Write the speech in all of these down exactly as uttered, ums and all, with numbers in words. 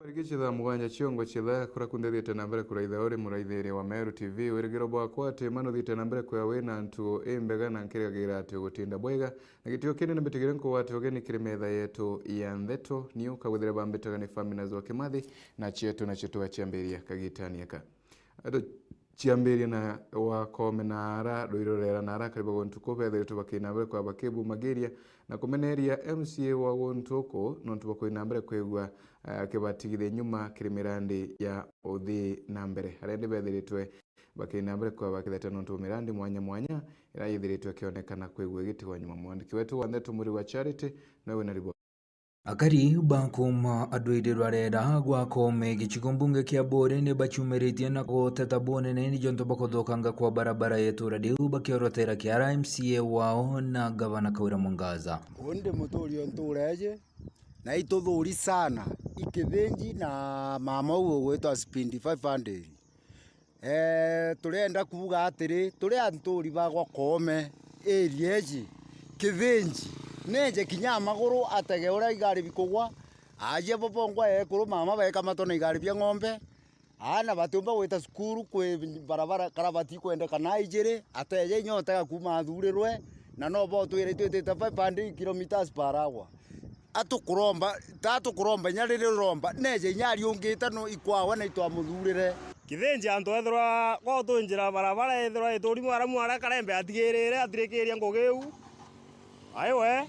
Rigici thaa mugwanja ciongo cia thaa, kura kunthe thiite na mbere kuraitha uri muraithiria wa Meru T V. Wirigiro bwakwa ati mano thiite na mbere kwea wi na ntugo imbega, na nkirigagira ati ugutinda bwega. Na gitio kinene mbitigire nkugwate ugeni kiri metha yetu ya ntheto. Niu kagwithire bambitaga ni Famina Zwa Kimathi, na cietu na citwa ciambiria kagitani aka. Ado ciambiria na wa Koome na ara rwirorera na ara kariba guntu ku bethiritwe bakina mbere kwa bakibumagiria na kumeneria M C A wa guntu uku nontu bakwina mbere kwigua, eh, akibatigithia nyuma kiri mirandi ya uthii na mbere. Aria ndi bethiritwe bakina mbere kwa bakitheta nontu mirandi mwanya mwanya iria yithiritwe ikionekana kwigua igitigwa nyuma. Mwandiki wetu wa ndeto Muri wa Charity nowe wina riboti. Akari ba kuuma andwiri rwa rera gwa Koome gicigo mbunge kia Buuri ni baciumiritie na guteta bunene ni jontu bakuthukanga kwa barabara ya itura riu bakiorotera kiara M C A wao na gavana Kawira Mwangaza. Uu ndi muturi o ntuura iji, na ituthuri sana i Kithinji na mama uu ugwitwa Speed five hundred. Eh, turienda kuuga atiri, turi anturi bagwa Koome area iji, Kithinji, neje kinya amaguru atege uria igari bikugwa, aajia bo bongwa ekuru mama baekamatwa na igari bia ng'ombe, aana batiumba gwita cukuru kwi barabara karabati ikwendeka na ijiri, ateje inya utega kuuma athurirwe, na no botwire itwitite five hundred kilometres per hour. Atukuromba, ta atukuromba, inya riria uromba, neje inya ariungite no ikwawe na itwamuthurire. Kithinji antu ethirwa gwa utunjira barabara ethirwa ituri mwaramu aria Karembe atigirire atirikiria ngugi iu. Aiwe,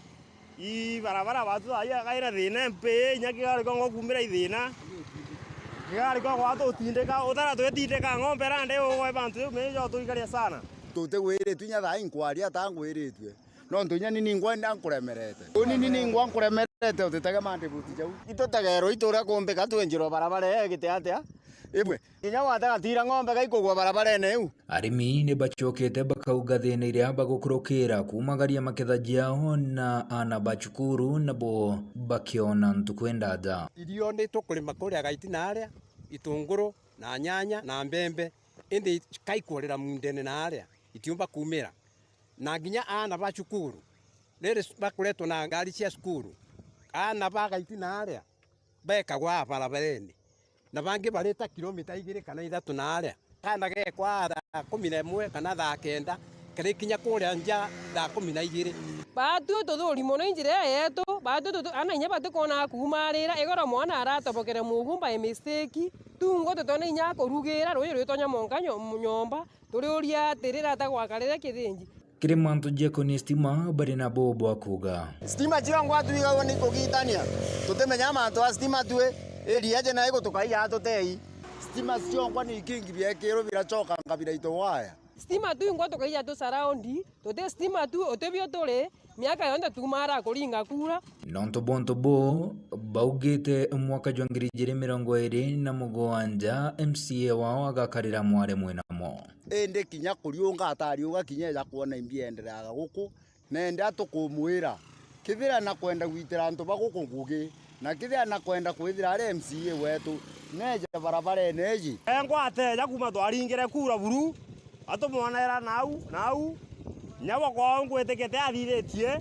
i barabara batu thaa ii akaira thina mpi, inya kigari kwa ngo kumira ithina. Kigari kwa gwatu utindika, utara twitindika ng'ombe rande ugwe bantu iu mejo tuikaria sana. Tutigwiritwe inya thaa ii nkwaria ata ngwiritwe. Nontu inya ni ningwa nda nkuremerete. Uni ni ningwa nkuremerete, utitege mandibuti jau. Itutegerwe itu uria kumbika twenjirwe barabara ii igite atia? Ibwe. Kinya gwate gatira ng'ombe gaikugwa barabarene iu. Arimi ni bacokete bakauga thina iria bagukurukira kuumagaria maketha jiao na aana ba cukuru nabo bakiona ntuku indaja. Irio ni tukurima kuria gaiti na aria, itunguru na nyanya na mbembe, indi kaikurira mundene na aria, itiumba kumira. Na nginya aana ba cukuru, riri bakuretwa na ngari cia cukuru, aana ba gaiti na aria bekagwa barabarene, na bangi barita kilomita igiri kana ithatu na aria. Kaana gekwa thaa kumi na imwe kana thaa kenda, karikinya kuria nja thaa kumi na igiri. Baatwi tuthuri mono i njira ii yetu, baatwi tutu-, aana inya batikonaga kuumarira, igoro mwana aratobokere mugu by mistake, tungo tutona inya kurugira, ruuji rwitonya mwanka nyo-, nyomba, turiuria atiri, rata gwakarire Kithinji. Kiri mantu jekonie stima bari nabo bwa kuuga. Stima ciongwa twigagwa ni kugitania. Tutimenya mantu a stima twi, area je na igutukaia tutei. Stima ciongwa ni ikingi biekirwe biracokanga biraitwa waya. Stima tu ingwa tukaija tu surround, tuti stima tu, uti bio turi, miaka yonthe tumara kuringa kura. Nontu bontu buu, baugite mwaka jwa ngiri ijiri mirongo iri na mugwanja, M C A wao agakarira mware mwinamo. Indi kinya kuriunga atariuga kinya eja kwona imbi endereaga guku, nende atukumwira, kithira nakwenda gwitira antu ba guku ngugi, na kithira nakwenda kwithira ari M C A wetu, neje barabarene iji. Engwa ateja kuma twaringire kura buru, atumwonera nau, nau, nyabo kwao ngwitikite athithitie.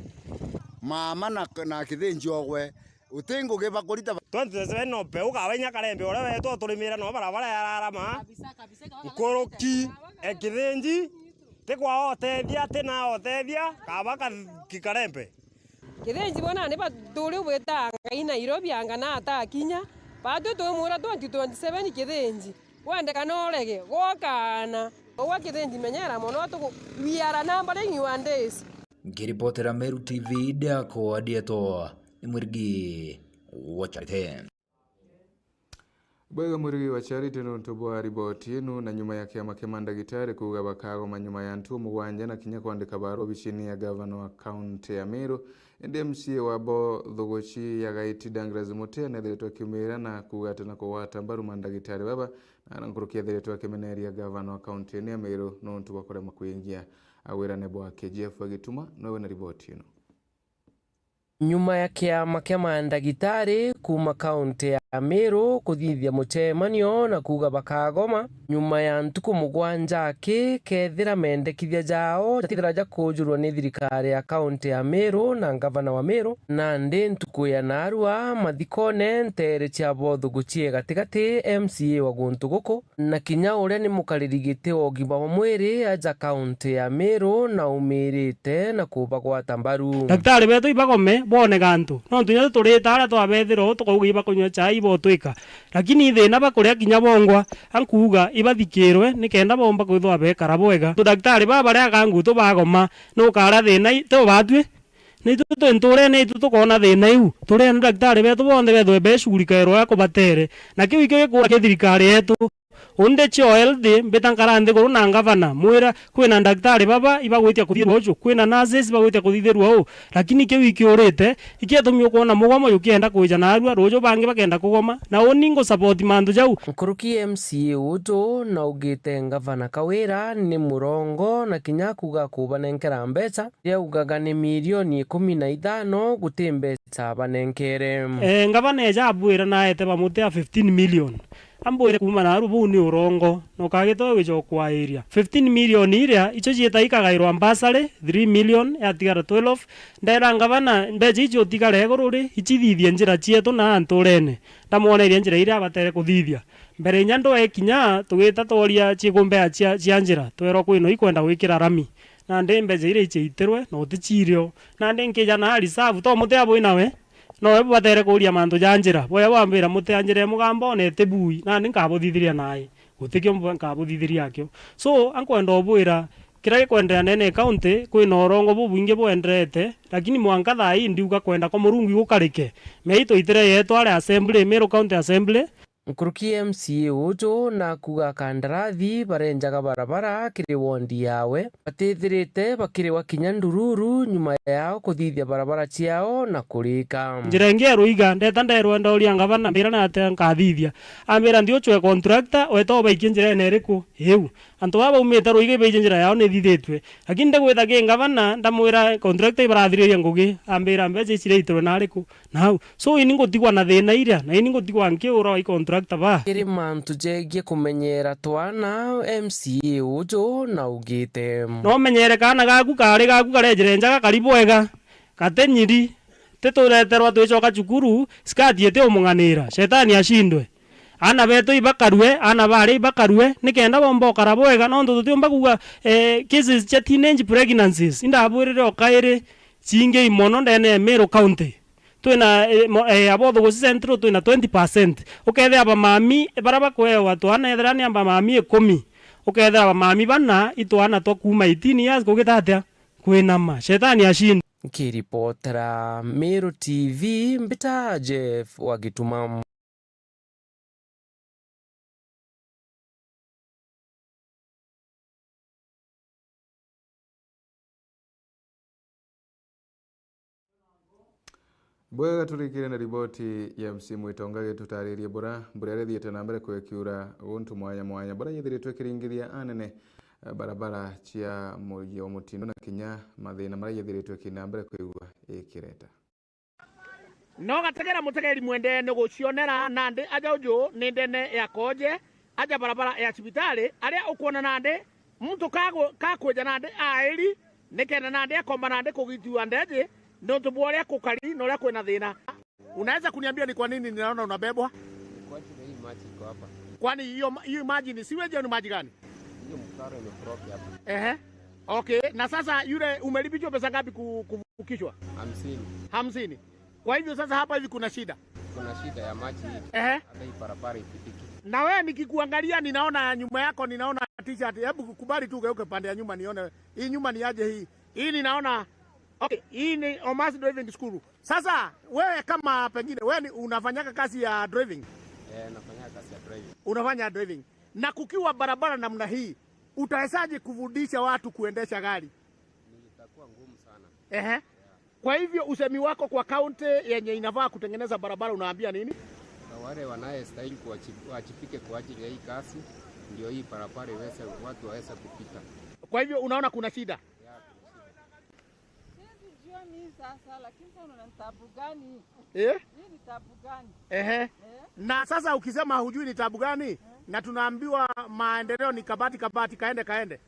Mama na, na Kithinji ogwe, uti ngugi bakurita ba- Twenty twenty-seven no peu kawa inya Karembe uria wetu uturimira no barabara ya rarama. Kabisa, kabisa, kabisa. Nkuruki e Kithinji, ti kwa otethia, ti na otethia, kaba ka-, ki Karembe. Kithinji bona ni baturi bwita Ngai Nairobi anga na atakinya, batu tumwira twenty twenty-seven Kithinji, wendeka no urege, gwokana. Ugwa Kithinji menyera mono, tuku-, we are numbering your days. Ngiripotera Meru T V, ndiakwa ndietwa ni Mwirigi wa Charity. Bwega Mwirigi wa Charity nontu bwa riboti inu, na nyuma ya kiama kia mandagitari kuuga bakagoma nyuma ya ntuo mugwanja na kinya kwandika barua obicini ya gavana wa kaunti ya Meru, indi M C A wa bo Thuguchi ya Gaiti Douglas Mutea nethiritwe akiumira na kuuga ati na kugwata mbaru mandagitari baba, na nkuruki ethiritwe akimeneria gavana wa kaunti ino ya Meru nontu bwa kurema kwingia awirane bwa K G F wa Gituma. Nowe na riboti ino. Nyuma ya kiama kia mandagitari kuuma kaunti ya Meru kuthithia mucemanio na kuuga bakagoma nyuma ya ntuku mugwanja aki, kethira mendekithia jao jatithira jakujurwa ni thirikari ya kaunti ya Meru na ngavana wa Meru, nandi ntuku ya narua mathikone nteere cia Bothugu cie gatigati, M C A wa guntu guku, na kinya uria ni mukariri giti wa ugima bwa mwiri aja kaunti ya Meru na umirite na kubagwata mbaru. Daktari betu ibagome bone gantu, nontu inya tuturite aria twabethira uu tukauga ibakunywa chai ibotwika, lakini ithina bakuria kinya bongwa, ankuuga ibathikirwe nikenda bomba kwithwa bekara bwega. Tu daktari baba baria akangu tubagoma, nukara thina i-, ti ubatwi? Ni itu twi ntuurene itu tukoona thiina iu. Turiene daktari beetu bonthe beethwe beecugurikairwa uria kubatere, na kiu ikio gikuura ki thirikari yeetu. Undi cio health, mbita nkara nthiguru na ngavana, mwira, kwina daktari baba ibagwitia kuthithirua uju, kwina nurses ibagwitia kuthithirua uu, lakini kiu ikiurite, ikiatumi ukwona mugomo jukienda kwija naarua, ruuju bangi bakenda kugoma, na uni ngu support mantu jau. Nkuruki M C A uju naugite ngavana Kawira ni murongo na kinya kuuga kubanenkera mbeca, riaugaga ni milioni ikumi na ithano guti mbeca abanenkere. Eh, ngavana eja abwira naete bamutea fifteen million. Ambwire kuuma naru buu ni urongo, na ukagita we wicokwairia. Fifteen million iria, icio cieta ikagairwa mbasari, three million, yatigara twelve. Ndera ngavana, mbeca icio utigara iguru ri, icithithie njira cietu na anturene. Ndamwoneria njira iria abatere kuthithia. Mbere inya ndwee kinya, tugita tworia ciikumbea cia, cia njira, twerwa kwina ikwenda gwikira rami. Nandi mbeca iria iciitirwe, na uticirio. Nandi nkija na reserve, to muti abui nawe, nowe bubatere kuuria mantu ja njira. Boya bwambira muti a njira ya mugamba, ona iti bui, nandi nkabuthithiria nae. Gutikio mbu-, nkabuthithiria akio. So, ankwenda ubwira, kiria gikwenderea ndene ya county, kwina urongo bubwingi bwenderete, lakini mwanka thaa ii ndiuga kwenda kwa Murungu igukarike. Mea itwaitire yeetu ari assembly, Meru County Assembly, Nkuruki M C A uju nakuga kandarathi barenjaga barabara kiri wondi yawe, batithirite bakiriwa kinya ndururu nyuma yao kuthithia barabara ciao na kurika. Njira ingi ya Ruiga, ndeta nderwa ndauria ngavana, mbira ni atia nkathithia? Ambira, nthi ucwe contractor, weta ubaikie njirene iriku? Iu. Antu baba baumite Ruiga ibaiji njira yao nithithitue. Lakini ndigwita ki ngavana, ndamwira contractor ibarathiriria ngugi, ambira mbeca ici iraitirwe nariku? Nau. So, ini ngutigwa na thina iria, na ini ngutigwa nkiura i contractor ba. Kiri mantu jegie kumenyera twana, M C A uju naugite. No menyere kaana gaku kari gaku karejire njaga kari bwega, gati nyiri, titureterwa twicoka cukuru, skati iti umung'anira, shetani ashindwe. Aana betu ibakarue, aana baria ibakarue, nikenda bomba ukara bwega, nontu tutiumba kuuga, eh, cases cia teenage pregnancies, indabwirire o kairi, cingi i mono ndene ya Meru County. Twina, eh, mo-, eh, Abothugusi Central twina twenty percent. Ukethira bamami, baria bakwewa twana, ethira ni bamami ikumi. Ukethira bamami bana, i twana twa kuuma eighteen years kugita atia? Kwinama. Shetani ashindwe. Nkiripotera Meru T V, mbita Jeff wa Gituma. Bwega, turikire na riboti ya M C Mwitonga gitutaririe bura mbura iria ithiite na mbere kwekiura guntu mwanya mwanya, bura yithiritwe ikiringithia anene, eh, barabara cia mugiu mutindo na kinya mathina maria yithiritwe ikina mbere kwigua ikireta. No gategera mutegeri mwende ni gucionera nandi aja uju ni ndene ya Koje, aja barabara ya cibitari, aria ukwona nandi muntu kagu-, kakwija nandi airi, nikenda nandi akomba nandi kugitiwa ndeji, nontu bwa uria kukari na uria kwina thina. Unaweza kuniambia ni kwa nini ninaona unabebwa? Kwa shida hii maji iko hapa. Kwani hiyo ma-, hii maji ni sewage au ni maji gani? Hiyo mtaro imeblock hapa. Ehe. Okay, na sasa yule umelipishwa pesa ngapi ku-, kuvukishwa? Hamsini. Hamsini. Kwa hivyo sasa hapa hivi kuna shida? Kuna shida ya maji hii. Ehe. Hata hii barabara ipitiki. Na wewe nikikuangalia ninaona nyuma yako, ninaona t-shirt. Hebu kubali tu ugeuke pande ya nyuma nione. Hii nyuma ni aje hii? Hii ninaona, okay, hii ni Omas Driving School. Sasa wewe kama pengine, wewe ni unafanyaka kazi ya driving? Eh, nafanya kazi ya driving. Unafanya driving. Na kukiwa barabara namna hii, utawezaje kufundisha watu kuendesha gari? Itakuwa ngumu sana. Ehe. Kwa hivyo usemi wako kwa county yenye inafaa kutengeneza barabara unaambia nini? Na wale wanayestahili kuwachi-, wajibike kwa ajili ya hii kazi, ndio hii barabara iweze, watu waweze kupita. Kwa hivyo unaona kuna shida? Yeah, kuna shida. Ni sasa, lakini sasa unaona ni tabu gani? Eh? Hii ni tabu gani? Ehe. Eh? Na sasa ukisema hujui ni tabu gani, na tunaambiwa maendeleo ni kabati, kabati, kaende, kaende.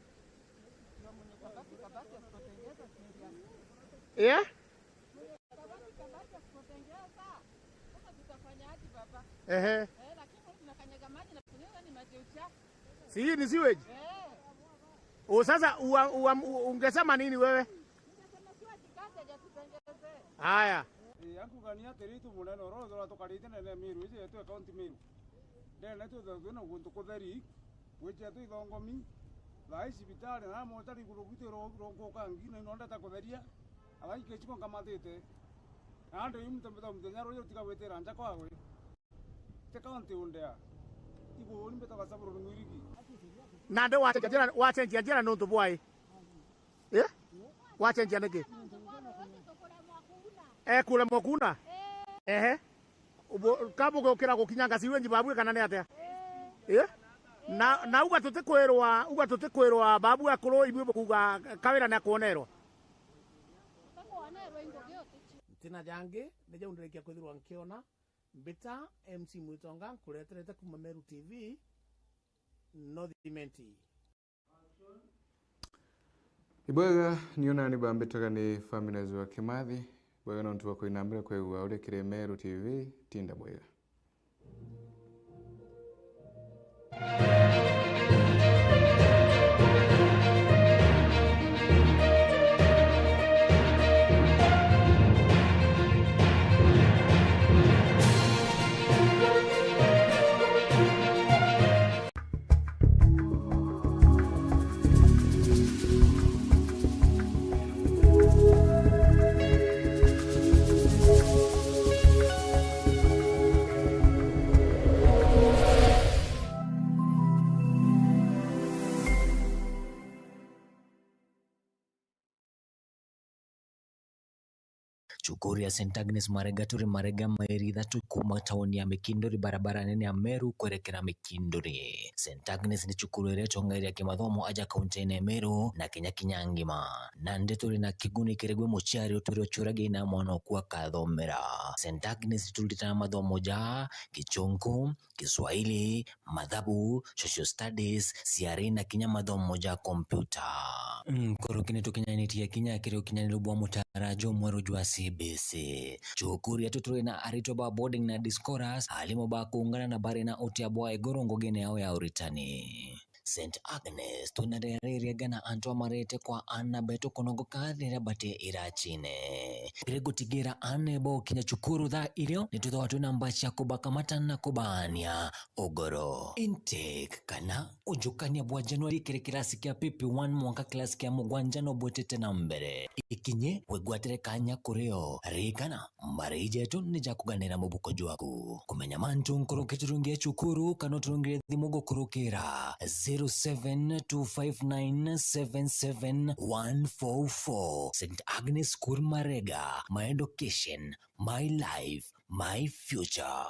Ndio mwenye kabati, kabati asipotengeza serious. Eh? Kabati, kabati asipotengeza. Sasa tutafanya aje baba? Ehe. Eh, lakini tunakanyaga maji na kunywa ni maji ya uchafu. Si hii ni sewage? Eh. O, sasa ua-, ua-, u-, ungesema nini wewe? Haya. Eh, ankuga ni atiri tu munene oro ura tukarite nene ya Meru, iji yetu ya county Meru. Ndene tu thatu na guntu kutheri, gwiji yetu ithongomi. Thaa ii cibitari na motari iguru gwitu ro-, rongo kangi na ino ndeta kutheria. Abaiki chiko nkamatite. Na ande yu muntu mbita muthenya ruyu tiga gwitira nja kwawe. Te county undea. Iguru ni mbita kwa sababu ni mwirigi. Nandi wacenjia njira, wacenjia njira nuntu bwai? Eh? Wacenjia niki? Ekuremwa kuuna? Ehe. Ubu-, kabuge ukira gukinyanga siwenji babu kana ni atia? Eh? Na, na uga tutikwirwa, uga tutikwirwa babu akuru ibui bukuga kawira ni akwonerwa. Ntina jangi, ni jau ndirikia kwithirwa nkiona mbita M C Mwitonga nkureterete kuma Meru T V, North Imenti. Ibwega, niu nani bambitaga ni Faminas wa Kimathi. Bwega nontu bwa kwina mbere kwigua uri kiri Meru T V, tinda bwega. Cukuru ya Saint Agnes Marega turi Marega, mairi ithatu kuma tauni ya Mikinduri, barabara nene ya Meru kwerekera Mikinduri. Saint Agnes ni cukuru iria itongagiria kimathomo aja kaunti-ini ya Meru na Kenya kinya ngima. Nandi turi na kiguni kiri gwi muciari utwire ucuragia ina mwana oku akathomera. Saint Agnes turitaga mathomo ja Gichunku, Kiswahili, mathabu, social studies, ciari na kinya mathomo ja kompyuta. Nkuruki ni tukinyanitie kinya kiri ukinyaniru bwa mutaara jumweru jwa C B C. Cukuru yetu turi na aritwa ba boarding na day scholars, alimu ba kuungana na bari na utia bwa iguru ngugine yao ya uritani. Saint Agnes, twina riria riega na antu amarete kwa aana betu kunogoka riria bati iracine. Kiri gutigira aana bokinya cukuru thaa irio, nitwithagwa twina mbaa cia kubakamata na kubaania ugoro. Intake kana ujukania bwa Januari kiri kirasi kia P P one mwanka kirasi kia mugwanja no bwitite na mbere. Ikinye wigwatire kanya kurio. Ririkana, mbari jetu ni ja kuganira mubuko jwaku. Kumenya mantu nkuruki turungie cukuru kana uturungire thimu gukurukira zero seven two five nine seven seven one four four. Saint Agnes School Marega, my education, my life, my future.